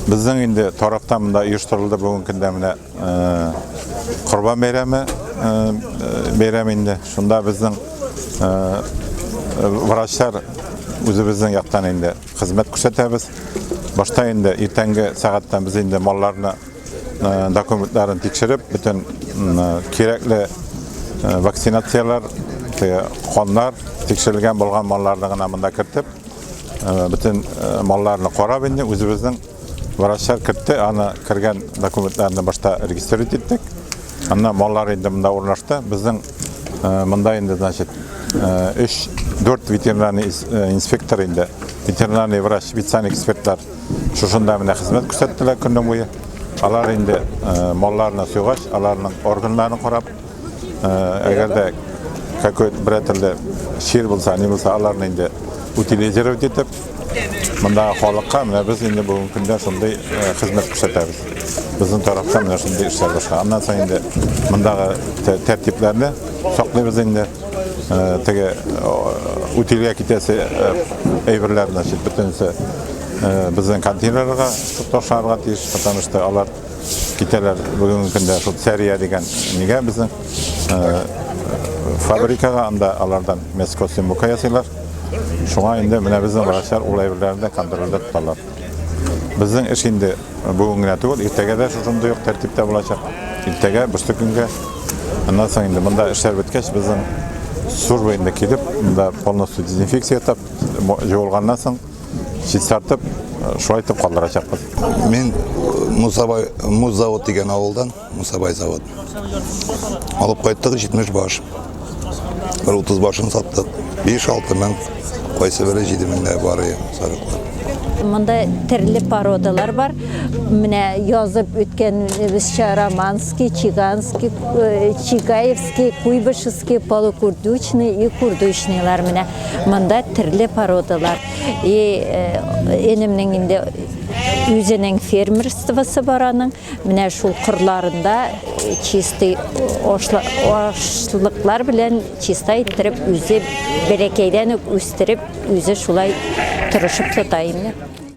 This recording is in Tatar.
Безнең инде тарафтан монда оештырылды бүгенге көндә менә Корбан бәйрәме бәйрәм инде. Шунда безнең врачлар үзебезнең яктан инде хезмәт күрсәтәбез. Башта инде иртәнге сәгатьтән без инде малларны документларын тикшереп, бөтен кирәкле вакцинацияләр, каннар тикшерелгән булган малларны гына монда кертеп, бөтен малларны карап инде үзебезнең врачлар кертте, аны кергән документларны башта регистрировать иттек. Аннан маллар инде монда урнашты. Безнең монда инде, значит, 3 4 ветеринарный инспектор инде, ветеринарный врач, ветсанэкспертлар экспертлар шушында менә хезмәт күрсәттеләр көне буе. Алар инде малларны суйгач, аларның органнарын карап, Әгәр дә какой-то берәр төрле чир булса, ни булса, аларны инде утилизировать итеп, мондагы халыкка менә без инде бүгенге көндә шундый хезмәт күрсәтәбез. Безнең тарафтан менә шундый эшләр башка. Аннан соң инде мондагы тәртипләрне саклыйбыз инде. Теге утильгә китәсе әйберләр, значит, бөтенесе безнең контейнерларга ташланырга тиеш, потому что алар китәләр бүгенге көндә шул Сәрия дигән нигә безнең фабрикага, анда алардан мясо мука ясыйлар. Шуңа инде менә безнең врачлар ул әйберләрне дә контрольдә тоталар. Безнең эш инде бүген генә түгел, иртәгә дә шушындый ук тәртиптә булачак. Иртәгә, берсе көнгә. Аннан соң инде монда эшләр беткәч, безнең служба инде килеп, монда полностью дезинфекция ясап, җуылганнан соң чистартып, шулай итеп калдырачакбыз. Мин Мусабай, Муз завод дигән авылдан, Мусабай завод. Алып кайттык 70 баш. Бер 30 башын саттык. 5-6 мең, кайсы бере 7 меңдә бар сарыклар. Монда төрле породалар бар. Менә язып үткәнебезчә романский, чиганский, чигаевский, куйбышевский, полукурдючный и курдючныйлар менә. Монда төрле породалар. И энемнең инде үзенең фермерствосы бар аның. Менә шул кырларында чистый ашлыклар белән чиста иттереп үзе бәләкәйдән үк үстереп, үзе шулай тырышып тота инде.